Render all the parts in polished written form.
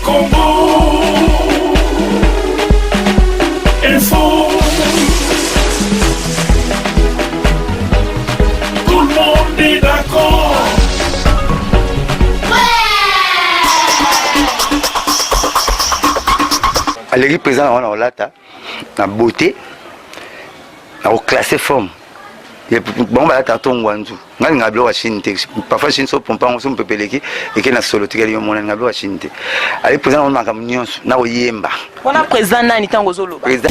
Congo Info. Tout le monde est d'accord. Aleki président na wana olata na beauté na koclasse forme bango balataka to ngwanzu. Nga linga biloko ya Chine te. Parfois Chine so pompa ngo so mpepe eleki eke na solo tikali yo mona linga biloko ya Chine te. Ali président na makambo nyonso na koyemba. Wana président nani tango ozoloba? Président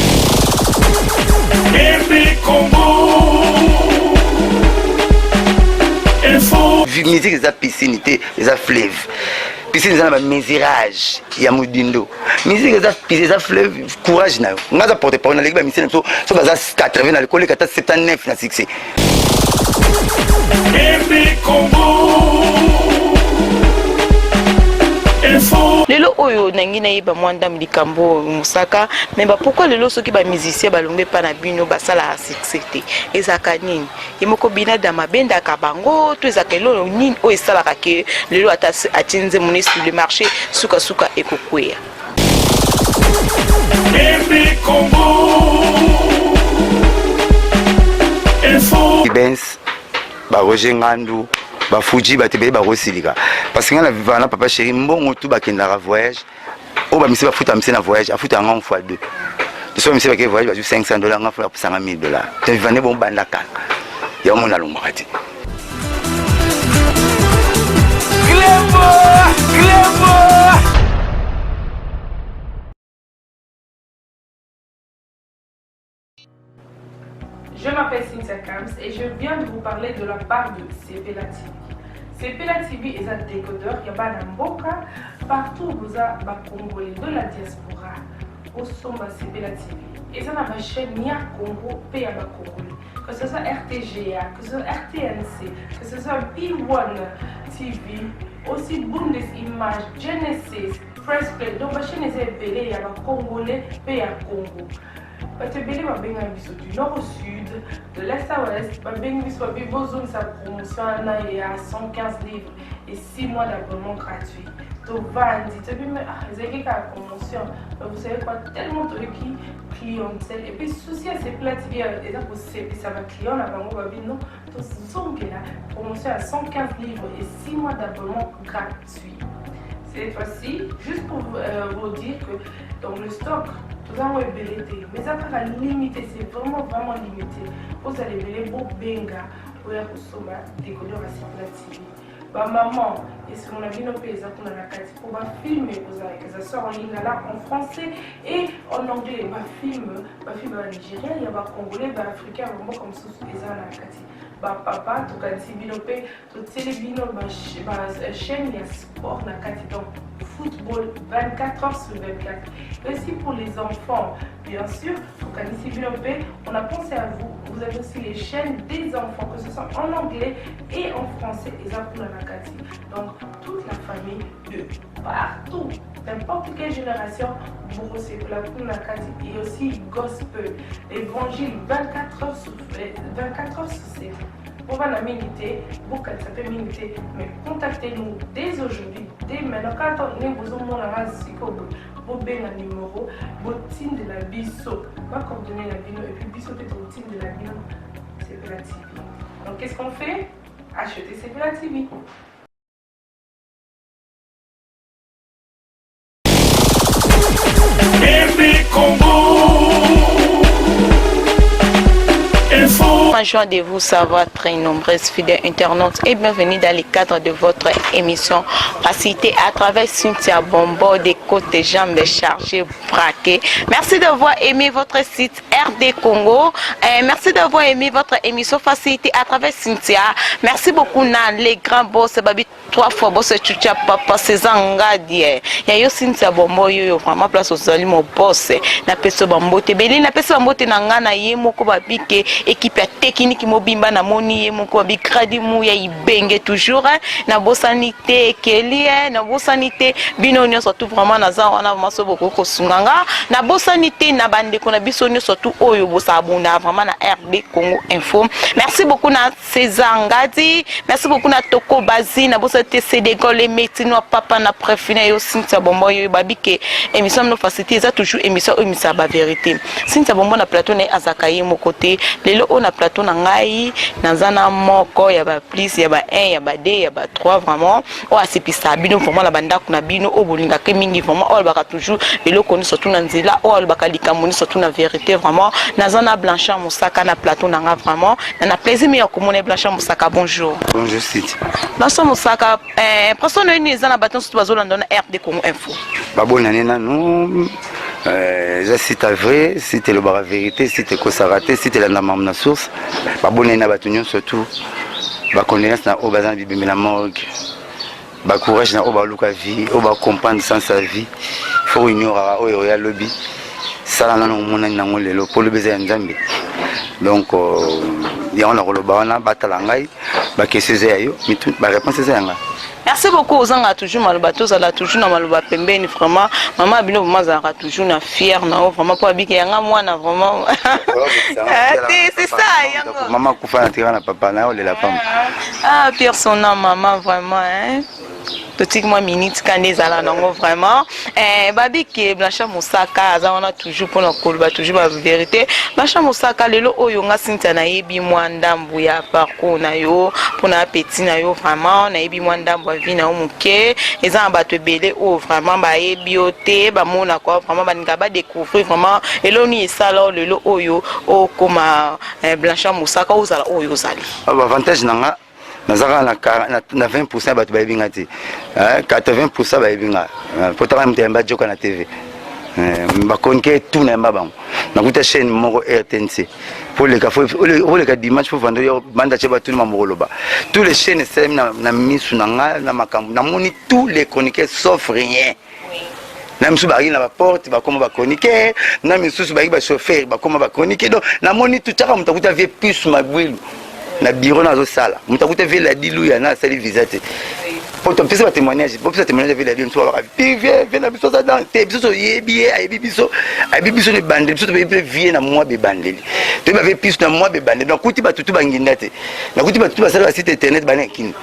Congo Info. Musique eza piscine te, eza fleuve. Piscine eza na ba mesurage ya modindo. Musique eza piscine, eza fleuve, courage na yo. Nga za porte parole na leki ba musiciens na biso so baza 80 na koleka ata 79 na succès. Lelo oyo nangi nayeba mwa ndambo likambo oyo mosaka me ba pourquoi lelo soki ba musicien balongwe epa na bino basalaka succès te ezalaka nini ye moko binadam abendaka bango to ezalaka eloko nini oyo esalaka ke lelo ata atie nzembo ne sur le marché sukasuka ekokweya. Benz ba Roger Ngandu ba Fuji bato ebele bakosilika parce que ngai na vivaka na papa chéri mbongo tu bakendaka voyage oyo bamisi bafuta misi na voyage afuta yango fois deux biso bamisi bakei voyage bazwi 500 dollar nga fula apesanga 1000 dollar te viva nde bobanda kala yango mona alongwaka te. Je m'appelle Cynthia Kams et je viens de vous parler de la part de Sepela TV. Sepela TV est un décodeur ya bana mboka partout boza ba congolais de la diaspora osomba Sepela TV. Eza na ba chaîne ya Congo pe ya ba congolais. Que ce soit RTGA, que ce soit RTNC, que ce soit B1 TV, aussi Bundes Image, Genesis, Press Play. Donc ba chaîne eza ebele ya ba congolais pe ya Congo. Bato ebele babengaki biso du nord au sud, de l'est à ouest, babengi biso babi bozongisa promotion wana ya 115 livres et 6 mois d'abonnement gratuit. Tovandi toyebi me ah, ezalaki kaka promotion, mais vous savez quoi, tellement toyoki clientèle et puis souci ya Sepela TV eza kosepisa ba client na bango babi non, tozongela promotion ya 115 livres et 6 mois d'abonnement gratuit. Cette fois-ci, juste pour vous dire que dans le stock, toza yango ebele te, mais eza kaka limité, c'est vraiment vraiment limité. Ozala ebele bobenga oya kosomba décodeur ya Sepela TV. Ba maman, esengo na bino mpe eza kuna na kati mpo ba film ekozala que ça soit en lingala, en français et en anglais. Ba film, ba film ya ba nigérien, ya ba congolais, ba africain, ba mboka mosusu eza na kati. Ba papa, tokanisi bino mpe totieli bino ba chaîne ya sport na kati, donc football 24 heures sur 24. Et aussi pour les enfants, bien sûr, tokanisi bino mpe, on a pensé à vous. Vous avez aussi les chaînes des enfants, que ce soit en anglais et en français, eza kuna na kati. Donc toute la famille de partout, n'importe quelle génération, bokosepela kuna na kati. Et aussi gospel, évangile 24 heures sur 24 heures sur 7. Bovanda mingi te, bokanisa mpe mingi te, mais contactez-nous dès aujourd'hui, dès maintenant. Kaka ndenge bozomona nga sikoyo boye, bobenga numero, botindela biso ba coordonnées na bino, et puis biso mpe tokotindela bino Sepela TV. Donc qu'est-ce qu'on fait? Acheter Sepela TV. Joie de vous savoir très nombreuses fidèles internautes et bienvenue dans le cadre de votre émission Facilité à travers Cynthia Bombo des côtes jambes chargées braquées. Merci d'avoir aimé votre site RD Congo. Merci d'avoir aimé votre émission Facilité à travers Cynthia. Merci beaucoup Nan, les grands boss Babi 3 fois boss Chucha Papa César Ngadi. Ya yo Cynthia Bombo yo vraiment place ozali mon boss. Na peso bambote beli na peso bambote na nga na ye moko babike équipe ya T. Technique mobimba namoni ye moko abi Gradi Muya Ibenge toujours, hein. Nabosani te Ekeli, hein. Nabosani te bino nyonso tout vraiment, naza wana vraiment so bokoki kosunga nga. Nabosani te na bandeko na biso nyonso tout oyo bosabona vraiment na RD Congo Info. Merci beaucoup na César Ngadi, merci beaucoup na Toko Bazi, nabosani te Sénégal Emetino papa na préféré na yo Cynthia Bombo. Oyo babi ke émission no facilité eza toujours émission oyo emisaka bavérité. Cynthia Bombo na plateau na ye azalaka ye moko te. Lelo oyo na plateau na ngai naza na moko ya ba plus, ya ba 1, ya ba 2, ya ba 3 vraiment, oyo asepisaka bino vraiment na bandako na bino, oyo bolingaka mingi vraiment, oyo alobaka toujours eloko nyonso tu na nzela, oyo alobaka likambo nyonso tu na vérité. Vraiment naza na Blanchard Mosaka na plateau na nga. Vraiment na plaisir mingi ya komona Blanchard Mosaka. Bonjour. Bonjour Cynthia. Blanchard Mosaka, impression na yo nini eza na bato nyonso bazolanda na RD Congo Info? Babonane nanu. Eza site vrai, site elobaka vérité, site ekosaka te, site elanda makambo na source. Babonani na bato nyonso tu, bacondoléance na oyo baza na bibembe na morgue, bacourage na oyo baluka vie, oyo bacomprendre sens ya vie. Faut ignoraka oyo oya lobi, sala nano omonani nango lelo, mpo lobi eza ya Nzambe. Donc yango na koloba wana, batala ngai, baquestion eza ya yo, baréponse eza ya ngai. Merci beaucoup. Ozanga toujours maloba, tozala toujours na maloba pembeni. Vraiment mama bino vraiment azalaka toujours na fier na yo vraiment, mpo abiki yanga mwana vraiment. C'est ça yango. Mama akufa na tika na papa na olela pamba. Ah, pire son âme, maman vraiment, hein. Totiki mwa minute ka nde ezala nango vraiment. Babike Blanchard Mosaka aza wana toujours mpona koloba toujours bavérité. Blanchard Mosaka, lelo oyo nga Cynthia nayebi mwa ndambu ya parcours na yo mpona apeti na yo. Vraiment nayebi mwa ndambu ya vie na yo moke. Eza na bato ebele oyo vraiment bayebi yo te, bamonaka vraiment, balingaka badécouvrir vraiment eloko nini esala lelo oyo okoma Blanchard Mosaka, ozala oyo ozali. Avantage na nga, naza kaka na 20 ya bato bayebi nga te, 80 bayebi nga po taka moto yamba joka na TV, bakonike tu na yamba bango. Nakuta chaîne moko RTNC po oleka dimanche, po vendredi banda tie batuni mambo koloba. Tous les chaînes esalemi na misu na nga na makambo namoni tous les chroniqueurs sauf rien. Na misusu bazalaki na baporte, bakoma bachroniqueur, na misusu bazalaki bachauffeur, bakoma bachroniqueur. Donc namoni tu tiaka moto akuta vie plus mabwilu na bureau, nazosala moto akuta vie Ladi Luya na asali visa te, po topesa batémoignage, bopesa témoignage vie Ladi. Mosusu balobaka vie, vie na biso aza dan te. Biso toyebi ye, ayebi biso, ayebi biso na ebandeli. Biso toyebi mpe vie na mwa bebandeli, toyebi bavie piso na mwa bebandeli. Nakuti bato tu banginda te, nakuti bato tu basala basite internet bana ekini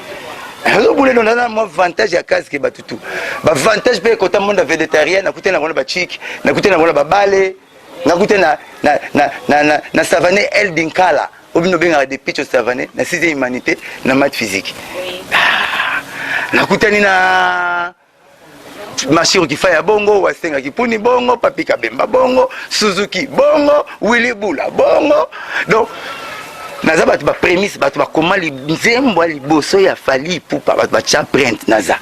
azobula. Donc naza na mwa avantage ya casque, bato tu bavantage mpe ekota monde ya végétarien. Nakuti na bango na bachike, nakuti na bango na babale, nakuti na Savane Eldinkala oyo bino obengaka depuis Savane na 6e humanité na math physique. Nakutani na Mashiro Kifaya bongo, wasengaki puni bongo, Papi Kabemba bongo, Suzuki bongo, Willi Bula bongo. Donc naza bato baprémisse, bato bakoma nzembo ya liboso ya Fally Ipupa, bato batya printe. Naza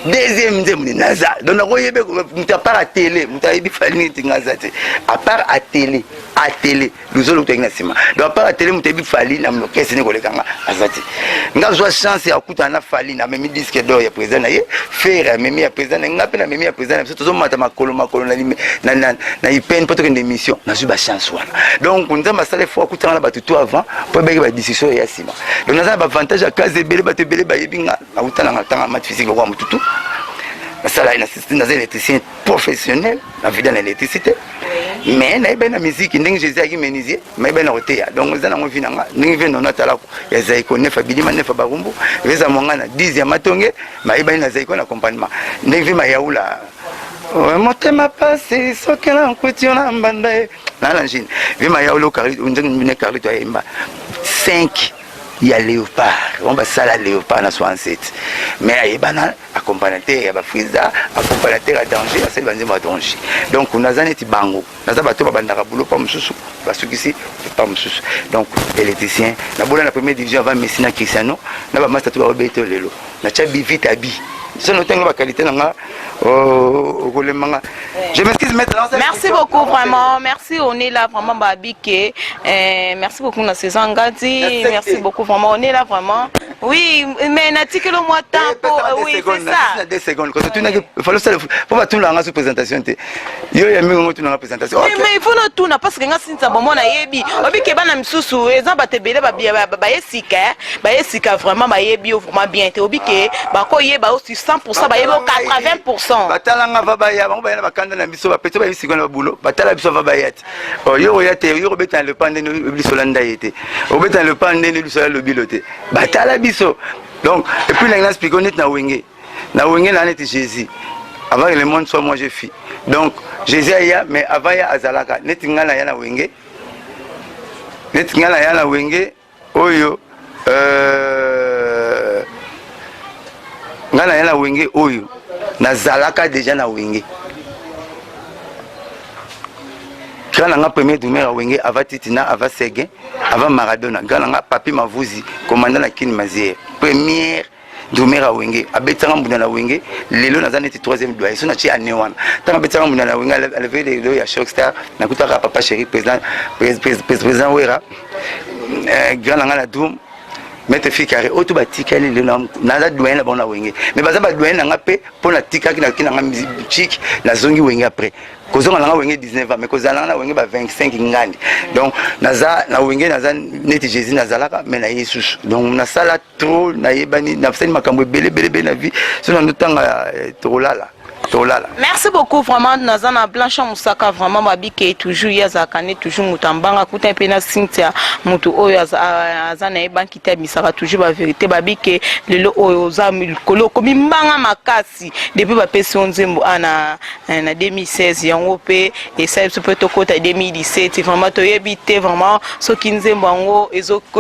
deuxième nzembo nde naza. Donc nakoyebe moto à part a télé, moto ayebi Fally neti nga aza te à part a télé. A télé luzolo toyaki na nsima. Donc à part a télé, moto ayebi Fally na orchestre nde koleka nga aza te. Nga zwa chance ya kokutana na Fally, namemi disque d'or ya président na ye. Ferre amemi ya président na nga, mpe namemi ya président na biso. Tozomata makolo makolo na ipene mpo tokende émission. Nazwi bachance wana. Donc Nzambe asala fo akutanga na bato to avant mpo ebaki badiscussion ya nsima. Donc naza na baavantage ya case ebele, bato ebele bayebi nga. Nauta nanga ntanga math physique lokola motutu, nasala naza électricien professionnel na vida na électricité, mais nayebani na musique ndenge Jésus ayaki menuisier, mayebani na koteya. Donc eza nango vi na nga ndenge vie nono atalako ya Zaiko nefa bilima nefa barumbu eza mwanga na 10 ya matonge, mayebani na Zaiko na accompagnement ndenge vie mayaula motema pasi soki na nkuti yo na mbanda ye na na njini vie mayaula ne Carlito ayemba 5 ya Léopard on basala Léopard na 67, mais ayebana accompagnateur ya bafrisa, accompagnateur ya danger, asali banzembo ya danger. Donc naza neti bango, naza bato babandaka bulo pa mosusu, basukisi pa mosusu. Donc électricien nabola na première division avant Messi na Cristiano na bamasta to baobete lelo natya bivite abi so notenga baqualité na nga okolemanga. Je m'excuse maintenant. Merci beaucoup vraiment, merci. On est là vraiment babike. Merci beaucoup na César Ngadi, merci beaucoup vraiment, on est là vraiment. Oui, mais natikeli mwa temps po, oui, c'est ça. Na 2 secondes koso tunaki, fallait osala po batunaka nga so présentation te. Yo ya mingi ngo tunanga présentation. Oui, mais il faut natuna parce que nga Cynthia Bombo nayebi obike bana misusu eza bato ebele baye sika, baye sika vraiment, bayebi yo vraiment bien te. Obike bakoyeba yo sur 100, bayebi yo 80. Batalanga va baya bango, baya na bakanda na biso, bapeti bayebi sikoyo na babulo, batala biso va baya te. Yo oya te, yo obeta na lepa ndeni biso landa ye te, obeta na lepa ndeni biso ya lobilo te, batala biso. Donc et puis nangi naexplique neti na Wenge, na Wenge na neti Jésus. Avant que le monde soit, moi je fus. Donc Jésus aya, mais avant ya azalaka. Neti ngai na ya na Wenge, neti ngai na ya na Wenge oyo, ngai na ya na Wenge oyo, nazalaka déjà na Wenge. Grand na nga, premier drummer ya Wenge avant Titina, avant Seguin, avant Maradona, grand na nga Papi Mavuzi, commandant na Kini Mazière, première drummer ya Wenge, abetanga mbunda na Wenge. Lelo naza neti troisième doyen. So natie ane wana, ntango abetanga mbunda na Wenge, aleve lelo ya Shockstar, nakutaka papa chéri, président, président Wera, grand na nga na drum, maître Fikare, oyo to batikali lelo, naza doyen na bango na Wenge. Mais baza badoyen na nga mpe mpo natikaki naki nanga chik, nazongi Wenge après kozonga nanga Wenge 19 ans, mais kozala nanga na Wenge ba 25 ngandi. Donc naza na Wenge, naza neti Jésus, nazalaka mais naye susu. Donc nasala trop, nayebani, nasali makambo ebele ebele ebele na vie. So nandotanga, tokolala, tolala. Merci beaucoup vraiment. Naza na Blanche Mosaka. Vraiment babike toujours ye azalaka ne toujours moto ambanga kuta mpe na Cynthia, moto oyo aza na ye banki te, abimisaka toujours bavérité. Babike lelo oyo oza likolo, okomi mbanga makasi depuis bapesi yo nzembo a na 2016. Yango mpe esali biso mpe tokɔta 2017. Vraiment toyebi te vraiment soki nzembo yango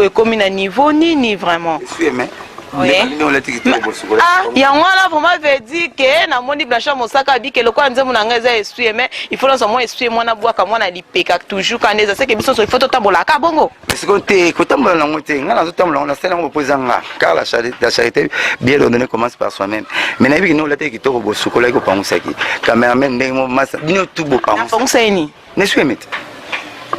ekomi na niveau nini vraiment. Ah, yango wana vraiment veut dire que namoni Blanchard Mosaka abike lokola nzembo na ngai eza essuie-main, il faut nyonso mwa essuie mwana bwaka mwana lipeka toujours kanda eza seke biso nyonso il faut totambolaka bongo. Sikoyo te, kotambola nango te. Ngai nazotambola yango, nasali yango po eza nga, car la charité bien ordonnée commence par soi-même. Mais nayebi kini olataki kitoko, bosukolaki, kopangusaki cameraman ndenge mo masa bino tu bopangusa. Napangusa ye nini? Nesuyeme te.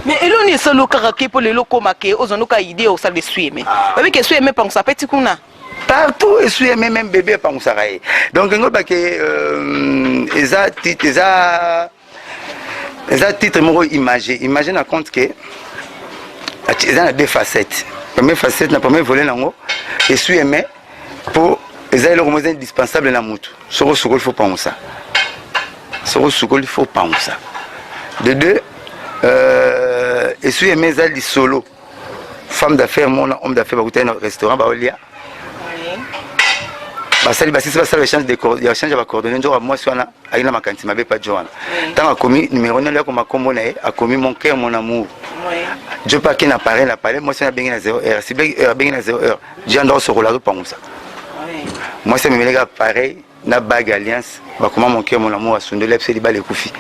Mais eloni esali kaka ke mpo lelo okóma ke ozwa idée osala essuie-main. Babiki essuie-main pangusa pe ti kuna. Partout essuie-main, même bébé epangusaka ye. Donc ngo bake eza titre, eza titre moko imagé, imagé na compte ke eza na deux facettes. Première facette, na premier volet nango, essuie-main mpo eza eloko moko eza indispensable na mutu. Soki osukoli, faut pangusa. Soki osukoli, faut pangusa. De deux, essuie-main eza lisolo femme d'affaires mona homme d'affaires bakutani na restaurant, baolia, basali basisi, basala échange de échange ya bacoordonnées. Nzoka mwasi wana ayi na makanisi mabe pa jo wana. Ntango akomi numéro nelo, akoma kombo na ye, akomi "Mon cœur, mon amour". Jo mpe ake na palais, na palais mwasi wana abengi na 0 heure, sibleki heure, abengi na 0 heure, jo anda osokola, azopangusa. Mwasi amemelaki appareil na bague alliance, bakoma "Mon cœur, mon amour". Asundoli biso, libala ekufi.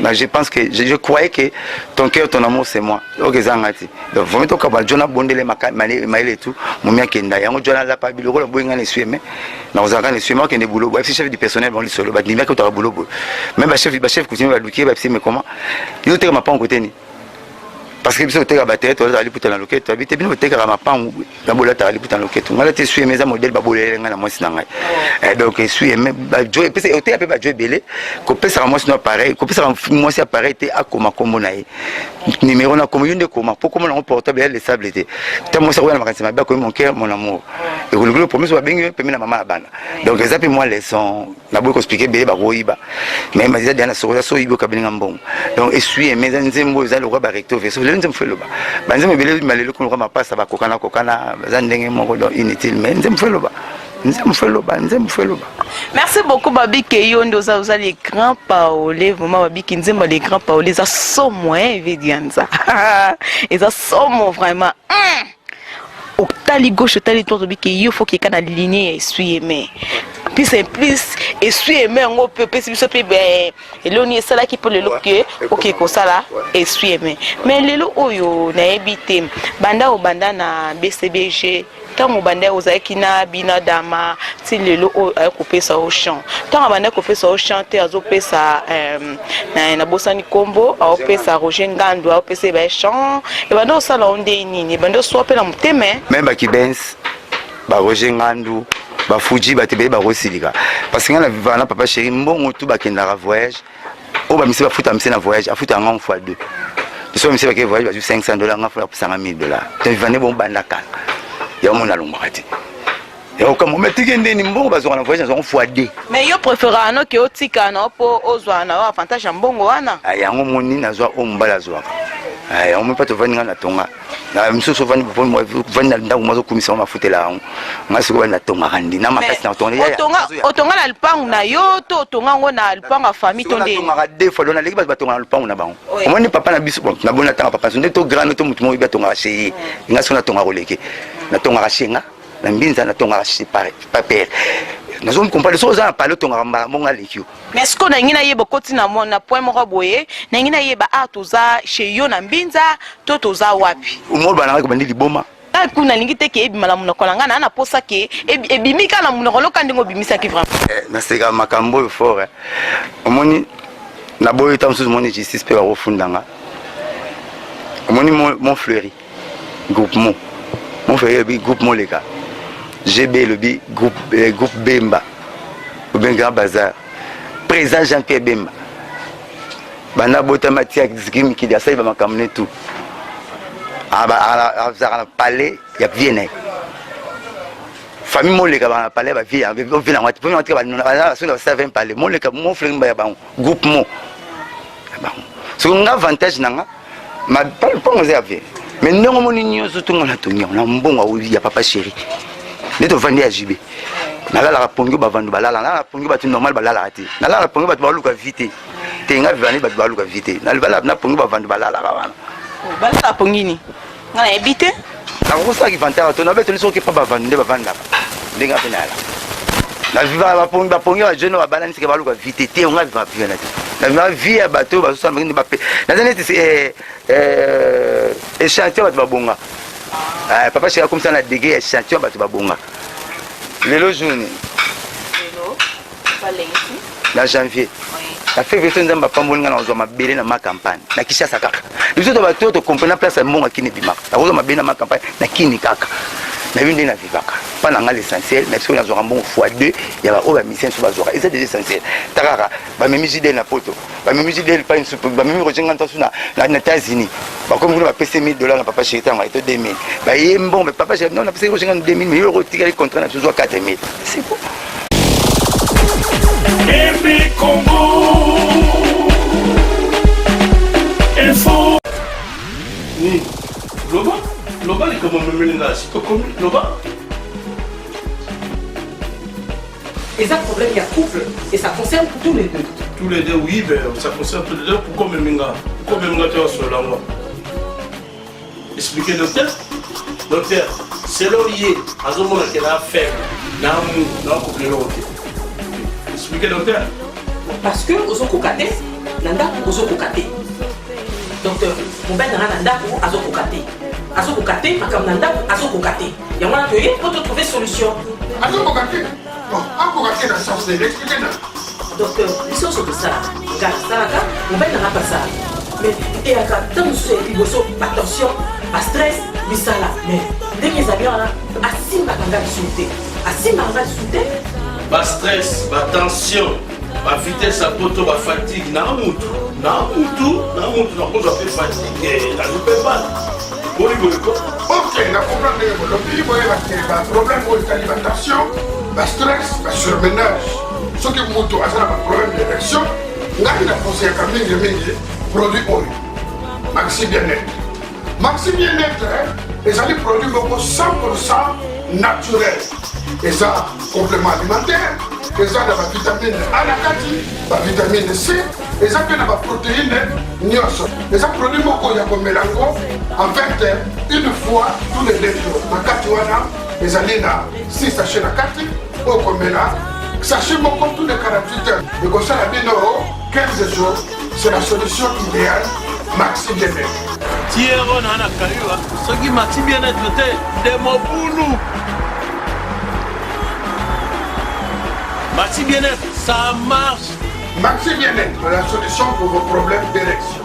Mais je pense que je croyais que ton cœur, ton amour, c'est moi. Ok, ezanga ti. Donc vraiment tokaba jo nabondele mayele tu momi akenda yango. Jo nalapa biloko na boyi nga na essuie-main, nakozalaka na essuie-main, okende boulot boye. Chef du personnel bon lisolo bandimiaki otaka boulot boye. Même bachef coutumier baluki ye, babisi: "Mais comment yo oteka mapango kote ni?" Parce que biso toteka batere, tolataka liputa na loketo. Abi te, bino botekaka mapangu na bolataka liputa na loketo. Ngai lati essuie-main, eza modèle babolele ngai na mwasi na ngai. Donc essuie-main oteka mpe bajo ebele. Kopesaka mwasi no appareil, kopesaka mwasi appareil te, akoma kombo na ye, numéro na kombo yo nde koma po kombo nango portable ya lesable te. Ta mwasi akoya na makanisi mabe, akomi "Mon cœur, mon amour", ekolikolo promesse babengi yo pembe na mama ya bana. Donc eza mpe mwa leçon. Naboyi koexpliquer ebele, bakoyiba. Mais eza dia na soko so oyibi, okabelinga mbongo. Donc essuie-main eza nzembo, eza lokwa barecto verso. Lelo nzembo fo eloba, banzembo ebele malelo kono lokwa mapasa bakokana kokana, baza ndenge moko. Donc inutile, mais nzembo fo eloba, nzembo fo eloba, nzembo fo eloba. Merci beaucoup. Babike yo nde oza les grands parole vraiment. Babiki nzembo les grands parole eza somo evedianza, eza somo vraiment. Otali gauche, otali droite, obiki yo faut keka na ligne ya essuie-main. Plus en plus essuie-main yango mpe opesi biso mpe eloni esalaki mpo lelo ke oke kosala essuie-main. Mais lelo oyo nayebi te, banda obanda na BCBG, ntango obanda ozalaki na bina dama ti lelo oyo aye kopesa yo chant, ntango abandaki kopesa yo chant te, azopesa, nabosani nkombo, aopesa Roger Ngandu, aopesa ye baye chant, ebanda osala yo nde nini? Ebanda oswa mpe na motema? Même bakibens. Ba Roger Ngandu, ba Fuji, bato ebele bakosilika parce que ngai na vivaka na papa chéri, mbongo tu bakendaka voyage, oyo bamisi bafuta mise na voyage, afuta yango fois deux. Biso bamisi bakei voyage, bazwi 500 dollars, nga fona apesanga 1000 dollars. To viva nde bobanda kala, yango mona alongwaka te. Yango me tiki ndeni mbongo bazwaka na voyage, nazwango fois deux. Mais yo préférera no ke otika na yo mpo ozwa na yo avantage ya mbongo wana? Ah, yango moni nazwa oyo mobali azwaka. Ah, yango moni mpa tovandi, ngai natonga na misusu, ovandi na ndako mwa azokumisa ngo mafutela yango. Ngai sikoyo bandi natongaka ndi na makasi na kotonga. Otonga na lupangu na yo to otonga yango na lupangu ya famille to ndeni? Natongaka deux fois, donc naleki bato batongaka na lupangu na bango. Omoni papa na biso, bon, naboni natanga papa nde to grand to motu moko oyebi atongaka chez ye. Ngai sikoyo natongaka koleke, natongaka chez nga na Mbinza, natongaka chez papere. Nazomi comprendre, soki oza na pale, otongaka mbala mbongo aleki yo. Mais sikoyo nalingi nayeba, okoti na point moko boye, nalingi nayeba a toza chez yo na Mbinza to toza wapi? Omoloba na ngai kobandi liboma. Ngai kuna nalingi te ke ebima na monoko na ngai, naa na posa ke ebimi kaka na monoko loka ndenge obimisaki vraiment. Naseka makambo oyo fort. Omoni naboyi ta mosusu, omoni justice mpe bakofunda nga. Omoni Mont Fleury, groupement Mont Fleury elobi groupe Moleka, GB elobi groupe Bemba ou bien Grand Bazar. Président Jean Pierre Bemba, banda botama tia mikili, asali bamakambo ne tout, azalaka na palais ya vie na ye. Famille Moleka baka na palais, bavie vie nango te. Tika basongi basala 20 palais Moleka, Mont Fleury ya bango, groupement ya bango. Soki nga avantage na nga mpango eza ya vie, mais ndenge omoni nyonso tunga na tongi yango na mbongo ya papa chéri nde tovandi ya JB. Nalalaka pongi, bavandi balala, nalalaka pongi bato normal balalaka te, nalalaka pongi bato baluka vie te. Te, nga vivani bato baluka vie te, na pongi bavandi balalaka wana. Balala pongi nini? Nga nayebi te. Nakokosalaki vantara to nabetoli soki mpa bavandi nde bavandaka ndenge ape nayala navivaka bapongi, bapongi ba jeune babala nisika baluka vie te. Te, nga vivaka vie wana te, navivaka vie ya bato oyo bazosala nde bape. Naza neti échantillon bato babonga. Papa chéri akomisa na degré ya échantillon bato babonga. Lelo jour nini? Na janvier, na février so Nzambe apamboli nga, na kozwa mabele na Ma Campagne na Kinshasa kaka. Biso to bato tocomprendre place ya mbongo akini ebimaka. Nakozwa mabele na Ma Campagne na Kini kaka. Nayebi nde navivaka mpa na nga. L'essentiel na biso, nazwaka mbongo fois deux ya baoyo bamisien so bazwaka, eza déjà essentiel. Ta kaka bamemi JDL na Poto, bamemi JDL pa bamemi Roger Ngantasu na États-Unis, bakomi kuna, bapesi 1000 dollars na papa chéri. Ntango ayeto 2000, baye mbongo, papa chéri non, napesi Roger Ngantu 2000, mais yo otikali contrat na biso, zwa 4000, c'est bon. Aimé Congo Info. Nini? Loba, loba likambo memeli nga si tokomi, loba. Eza problème ya couple et ça concerne tous les deux. Tous les deux, oui, mais ça concerne tous les deux. Pourquoi meminga? Pourquoi meminga tu as lango? Expliquez, docteur. Docteur, selon ye azomona ke na faible na mu na couple eloko te. Expliquez, docteur. Parce que ozokoka te na ndako, ozokoka te, docteur. Mobali na nga na ndako azokoka te, azokoka te makambo na ndako, azokoka te. Yango wana toye mpo totrouve solution. Azokoka te? Bon, akoka te na sens nini? Explique na. Docteur, biso nyonso tosalaka, nga nasalaka, mobali na nga mpe asalaka, mais eyaka ntango mosusu ya liboso batension, bastress, misala. Mais ndenge ezali wana, asimbaka nga lisusu te, asimbaka nga lisusu te. Bastress, batension, bavitesse ya poto, bafatigue na mutu, na mutu, na mutu nakozwa mpe fatigue, nazwi mpe bana boni boyeko. Ok, na comprendre ndenge bolobi. Boyeba te baproblème oyo etali batension, bastress, basurmenage, soki moto aza na baproblème d'érection, ngai na conseillaka mingimingi produit oyo, Maxi Bien-être. Maxi Bien-être ezali produit moko 100 naturel, eza complément alimentaire, eza na bavitamine A na kati, bavitamine C, eza mpe na baprotéine nyonso. Eza produit moko ya komela yango en fait une fois tous les 2 jours. Na kati wana ezali na 6 sachet na kati oyo komela sachet moko tous les 48 heures, ekosala bino 15 jours. C'est la solution idéale, Maxi Bien-être. Tiero na na kayua soki Maxi Bien-être te nde mobulu. Maxi Bien-être, ça marche. Maxi Bien-être, la solution pour vos problèmes d'érection.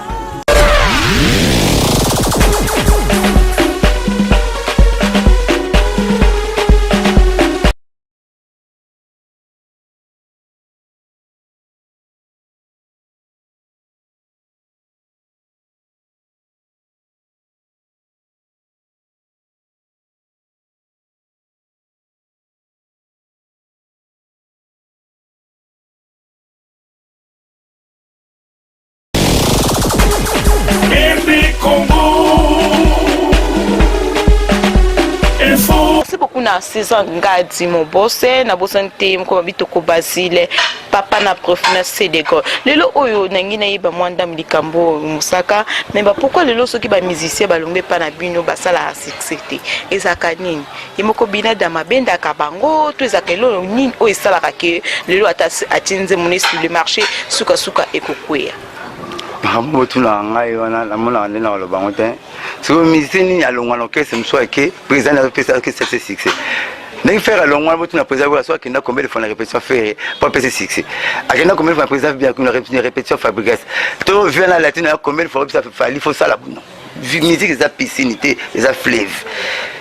na César Ngadi Mobose, nabosani te ye moko Babitoko Basile, papa na prof na Cdego. Lelo oyo nangi nayeba mwa ndambo likambo oyo mosaka, mais ba pourquoi lelo soki ba musiciens balongwe epa na bino basalaka succès te? Ezalaka nini? Ye moko Binadam abendaka bango to ezalaka eloko nini oyo esalaka ke lelo ata atie nzembo ne sur le marché suka suka ekokweya? Makambo botunaka ngai wana namonaka nde nakoloba yango te. Sikoyo musicien nini alongwa na orchestre mosusu ake président azopesa orchestre se succès ndenge Ferre alongwa botuna président Gola so akenda combien de fois na répétition Ferre po apesa succès, akenda combien de fois na président bien na répétition Fabregas, to vient na latine ya combien de fois obisa Fally faut sala non. Musique eza piscine te, eza fleuve.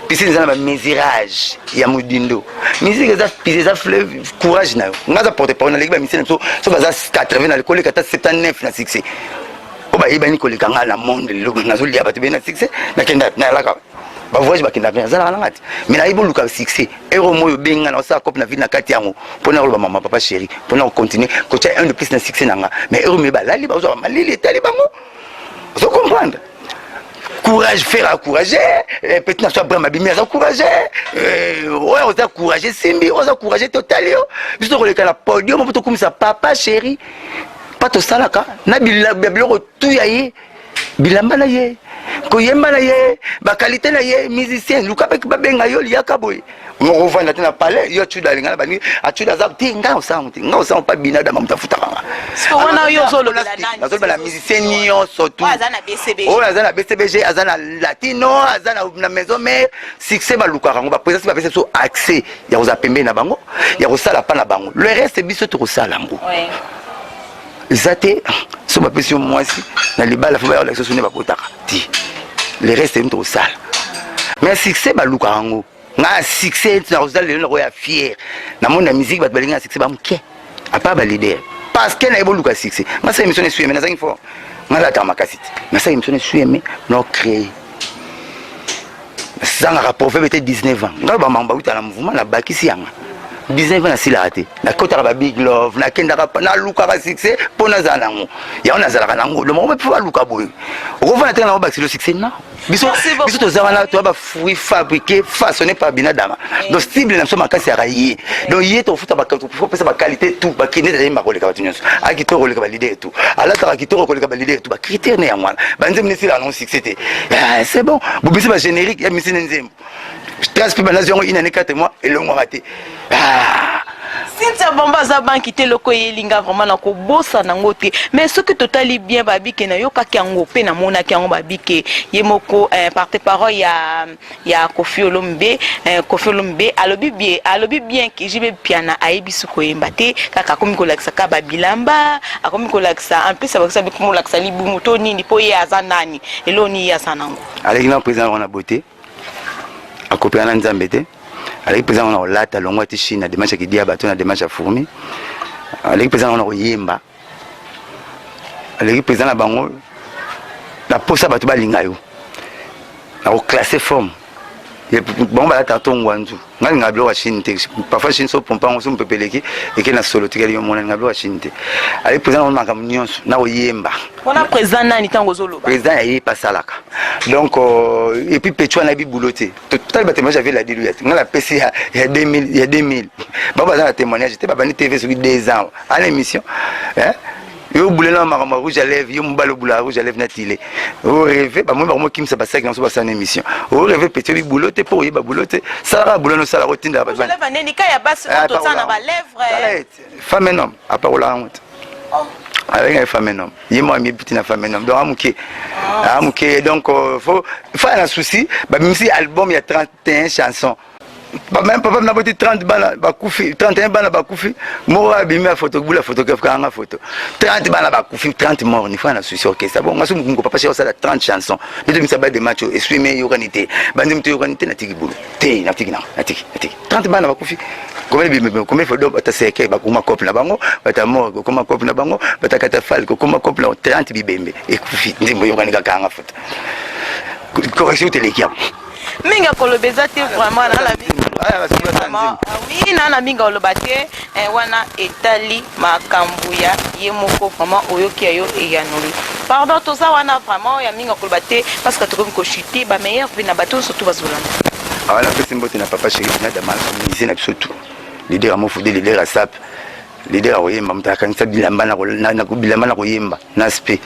Piscine eza na ba mesurage ya modindo. Musique eza piscine, eza fleuve. Courage na yo. Nga aza porte parole, naleki ba musicien na biso so baza 80 na koleka ata 79 na succès oyo bayebani koleka ngai na monde lelo. Nazolia bato beye na succès, nakenda nayalaka bavoyage, bakenda mpe nazalaka nanga te, mais nayebi oluka succès. Ero moyo obenga na osala cope na ville na kati yango mpona koloba mama papa chéri, mpona kocontinue kotia un de plus na succès na nga. Mais ero me balali, bazwa bamalili etali bango, ozo comprendre. Courage, faire encourager petit na so Abraham abimi, aza courage. Oyo oza courage, simbi oza courage, totali yo. Biso tokoleka na podium mpo tokumisa papa chéri, mpa tosalaka na biloko tu ya ye, bilamba na ye, koyemba na ye, baqualité na ye. Musicien, luka mpe babenga yo, liaka boye moko, ovanda te na palais. Yo acuda alinga na baningi, acuda aza te. Ngai osango te, ngai osango mpa binadama, moto afutaka nga. Wana yo ozolobela nani? Nazolobela musicien nyonso tu Oyo aza na BCBG. Oyo aza na BCBG, aza na latino, aza na maison mère. Succès balukaka yango. Baprésidence bapesa biso accès ya kozala pembeni na bango, ya kosala pa na bango. Le reste biso tokosala yango. Eza te so bapesi yo mwasi na libala, fo bayolakisa so nde babotaka ti. Le reste emi tokosala, mais succès balukaka yango. Nga succès nakozala lelo, nakoya fier namoni na musique bato balingi na succès bamoke à part baleader, parce que nayebi oluka succès. Nga sala émission na esuyeme, nazangi fort, nga alataka makasi te. Nasala émission na esuyeme, na ocréer nazangaka proverbe te. 19 ans ngai bamambo bauta na mouvement, nabakisi yanga 19 ans, nasilaka te. Nakotaka ba big love, nakendaka, nalukaka succès mpo nazala nango. Yango nazalaka nango. Donc moko mpe baluka boye, okovanda te nango, bakisilo succès non. Biso Merci beaucoup. Biso toza wana, toza bafruit fabriqué, façonné par Binadama. Donc cible na biso makasi yaka ye. Donc ye tofuta, topesa baqualité tout, bacritère ayemba koleka bato nyonso, akitoko koleka baleader tout, alataka kitoko koleka baleader tout. Bacritère ne yango wana. Banzembo nesilaka nango succès te. Ah, c'est bon, bobisi bagénérique ya misine, nzembo stress mpe banazwi yango une année, 4 mois, elongwaka te. Ah. Cynthia Bomba aza banki te, eloko eyelinga vraiment na kobosana yango te. Mais soki totali bien, babike nayokaki yango mpe namonaki yango, babike ye moko porte parole ya Koffi Olomide, Koffi Olomide alobi bien, alobi bien ke JB Mpiana ayebisi koyemba te, kaka akomi kolakisa kaka babilamba, akomi kolakisa, en plus abakisa akomi kolakisa libumu to nini, mpo ye aza nani, eloko nini ye aza nango. Aleki na président wana beauté, akopela na Nzambe te. Aleki président wana kolata, longwa ti Chine na démarche ya kidia bato, na démarche ya fourmi. Aleki président wana koyemba, aleki président na bango na posa bato balinga yo na koclasse forme. Bango balataka to ngwanzu. Nga lingaka biloko ya Chine te. Parfois Chine so pompa yango so mopepe eleki, eke na solo, tikali yo mona. Lingaka biloko ya Chine te. Aleki président na makambo nyonso, na koyemba. Wana président nani ntango ozoloba? Président ya ye pasalaka. Donc et puis pecho anayebi boulot te. Totali batémoignage ya Vela Dilu ya te. Nga napesi ya 2000, ya 2000 bango baza na témoignage te. Babandi TV soki 2 ans ana émission, hein? Yo obule na makambo ya rouge à lèvre, yo mobali obulaka rouge à lèvre na tile, orêve bamoi bakomokimisa basaki na so basala na émission. Orêve petit, oyebi boulot te. Mpo oyeba boulot te, salaka boulot, nosalaka otindaka bato. Ozoleva nini ka ya basi oyo toza na balèvre? Femme un homme aparolaka yango te. Abenga femme un homme, ye moko amiyebi na femme un homme. Donc amoke amoke. Donc faut fa na souci, babimisi album ya 31 chanson. Même papa naboti 30 bana bakufi, 31 bana bakufi, moko abimi ya photo, bula photographe kanga photo. 30 bana bakufi, 30 mort ni fa na souci orchestre. Bon, ngaso mukungo papa chéri osala 30 chansons, nde tobimisa ba de match eswime, eyokani te, banzembo te eyokani te. Natiki bulu te, natiki na natiki natiki. 30 bana bakufi, combien bimbe, combien faut bata cercueil bakoma cope na bango, bata mort kokoma cope na bango, bata catafalque kokoma cope na 30 bibembe ekufi, nzembo eyokani kaka, kanga photo, correction teleki yango. Mingi akoloba eza te vraiment na oui, na mingi oloba te. Wana etali makambo ya ye moko vraiment. Oyoki ya yo eyanoli, pardon, toza wana vraiment ya mingi akoloba te, parce que tokomi kochute. Bameilleur mpe na bato nyonso to bazolanda. Awa napesi mbote na papa chéri na dama musicien na biso tout. Leader ya mofude, leader ya sap, leader ya koyemba, moto akangisa bilamba na bilamba na koyemba na spe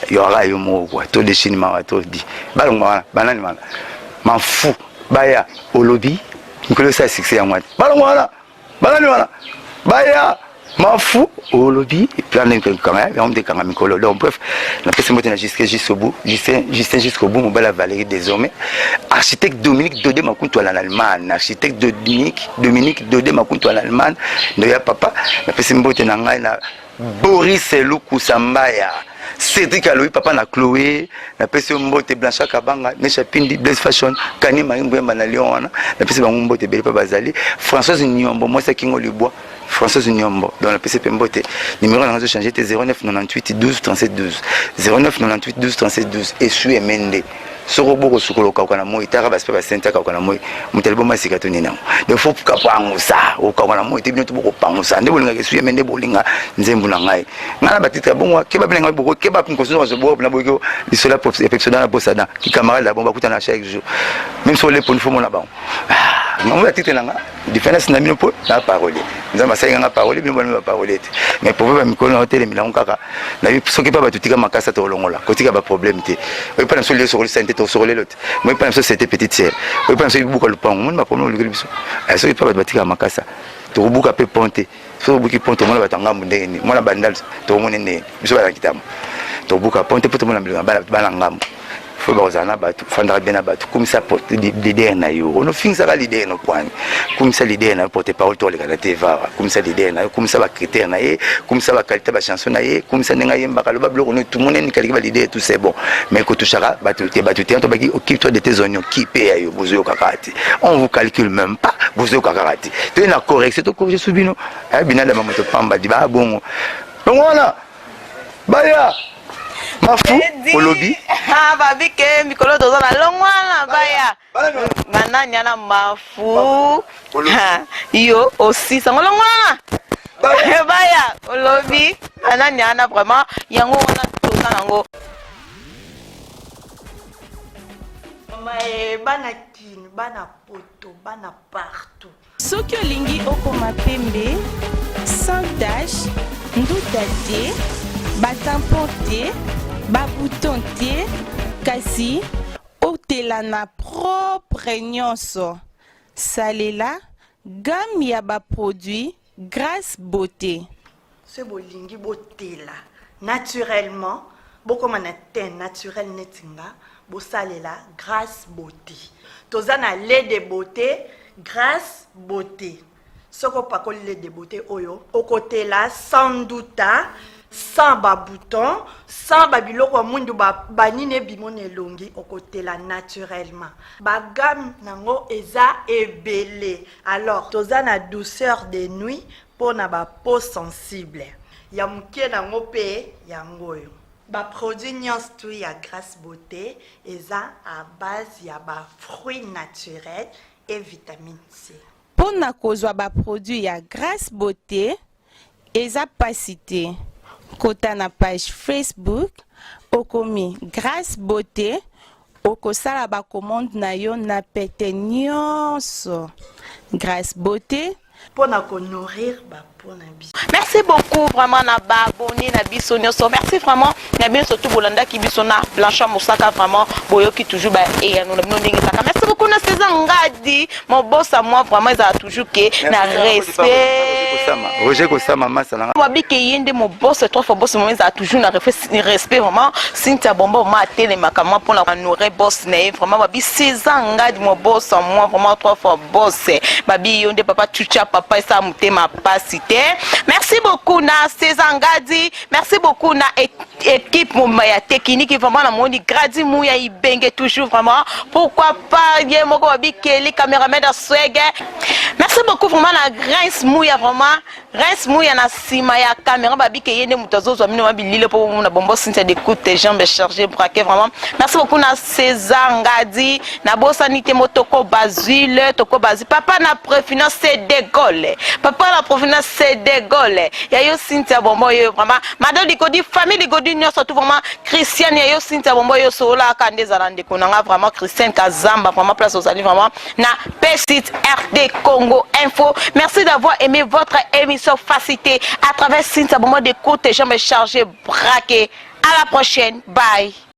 yoaka yo moko quoi. To de chine mawa to di. Balongwa wana banani wana mafu baya olobi mikolo esala succès yango wana. Balongwa wana banani wana baya mafu olobi plan ndenge kanga yango nde kanga mikolo. Donc bref, napesi mbote na jusqu'à jusqu'au bout, Justin Justin jusqu'au bout, mobali ya Valérie désormais architecte Dominique Dodé Makuntu en Allemagne, architecte Dominique Dominique Dodé Makuntu en Allemagne ndo ya papa. Napesi mbote na ngai na Boris Lukusa Mbaya, Cédric Aloyi papa na Chloé, napesi yo mbote Blanchard Kabanga, Mesha Pindi, Blaise Fashion, Kani Marie Mbuyamba na Lyon wana, napesi bango mbote ebele mpe bazali. Françoise Nyombo, mwasi ya Kingo Libwa, Françoise Nyombo, donc napesi mpe mbote. Numéro na nga ezo te 09 98 12 37 12 09 98 12 37 12. Esui emende soko boko sukola okauka na moi, taka basi mpe basente akauka na moi, moto aliboma sika to nini yango. Donc faut kapangusa okauka na moi te, bino to bokopangusa nde bolingaka esui eme nde bolinga nzembo na ngai ngai na batitre ya bongo keba bino ngai boko keba nkoso nzo bo na boyiko lisolo ya pepsoda na posada ki camarade ya bongo bakutana chaque jour même so ole poni fo mona bango ngango ya titre na nga différence na bino mpo na parolier. Nzambe asali nga parolier, bino bana ba parolier te, mais pour ba mikolo na otelemela yango kaka na soki mpe bato tika makasi tolongola kotika ba problème te. Oyo mpe na biso lelo sokolisa te, tosokolelo te. Moi mpe na biso c'était petite sœur, oyo mpe na biso ebuka lupango, moni ba problème olukeli biso. Soki mpe bato batika makasa, tokobuka mpe pont te. Soki obuki pont, tomona bato ya ngambu ndenge nini, mwana bandal tokomoni ndenge biso bana kitambo. Tobuka pont te mpo tomona bana ngambu. Fo bakozala na bato, fandaka bien na bato, kumisa leader na yo, onofingisaka leader no kwani, kumisa leader na yo, porte parole to oleka na te vara, kumisa leader na yo, kumisa bacritère na ye, kumisa baqualité bachanson na ye, kumisa ndenge ayembaka, loba biloko no tumone kaliki ba leader, tout c'est bon, mais kotushaka bato te, bato te. Tobaki occupe toi de tes oignons, kipe ya yo, bozoyokaka te, on vous calcule même pas, bozoyokaka te. Toye na correction, tocorrige su bino binadama moto pamba di babongo bongo wana baya mafu olobi. Babi ke mikolo toza na longwana baya banani ana mafu yo osisango longwana baya olobi banani ana vraiment yango wana toza nango. Mama e, bana Kin, bana Poto, bana partout. Soki olingi okoma pembe sans tache, nduta te, batampon te, babouton te, kasi otela na propre nyonso, salela gamme ya baproduit Grace Beauté. Soki bolingi botela naturellement, bokoma na teint naturel neti nga, bosalela Grace Beauté. Toza na lait de beauté Grace Beauté. Soki opakoli lait de beauté oyo, okotela sans nduta, sans babouton, sans babiloko ya mwindu banini ebimo na elongi, okotela naturellement. Bagamme nango eza ebele. Alors toza na douceur de nuit mpona bapeau sensible ya moke nango mpe yango oyo. Baproduit nyonso tu ya Grace Beauté eza à base ya bafruit naturel et vitamine C. Mpo na kozwa baproduit ya Grace Beauté eza pasi te, kota na page Facebook, okomi Grace Beauté, okosala bacommande na yo na pete nyonso. Grace Beauté mpo na konourrir bapeau na biso. Merci beaucoup vraiment na baabonné na biso nyonso. Merci vraiment na bino surtout bolandaki biso na Blanchard Mosaka. Vraiment boyoki toujours baeyano na bino ndenge ezalaka. Merci beaucoup na César Ngadi mobosa moi, vraiment ezala toujours ke na respect. Roger Kosama masa na Babike ye nde mobosa trois fois boss mo, ezala toujours na respect vraiment. Cynthia Bomba ma atelemaka mwa mpona honorer boss na ye. Vraiment babi César Ngadi mobosa moi, vraiment trois fois boss, babi yo nde papa chucha papa esala motema pasi te. Merci beaucoup na César Ngadi, merci beaucoup na équipe mobima ya technique. Vraiment namoni Gradi Muya Ibenge toujours, vraiment pourquoi pas ye moko babi Keli cameraman ya swege. Merci beaucoup vraiment na Grace Muya, vraiment Grace Muya na nsima ya caméra, babi ke ye nde moto azozwa bino mabilile mpo bomona Bombo Cynthia d'écoute, jambes chargées braqué. Vraiment merci beaucoup na César Ngadi. Nabosani te motoko Bazile, toko Bazile papa na préfinance, c'est de Gaulle papa na préfinance. C'est de Gaulle ya yo, Cynthia Bombo yo vraiment, Mado Likodi, famille Likodi nyonso tout vraiment, Christiane ya yo, Cynthia Bombo yo, sololaka nde ezala ndeko na nga vraiment, Christiane Kazamba vraiment, place ozali vraiment na P6 RD Congo Info. Merci d'avoir aimé votre émission Facilité à travers Cynthia Bombo de côté, jambes chargées, braqué. À la prochaine, bye.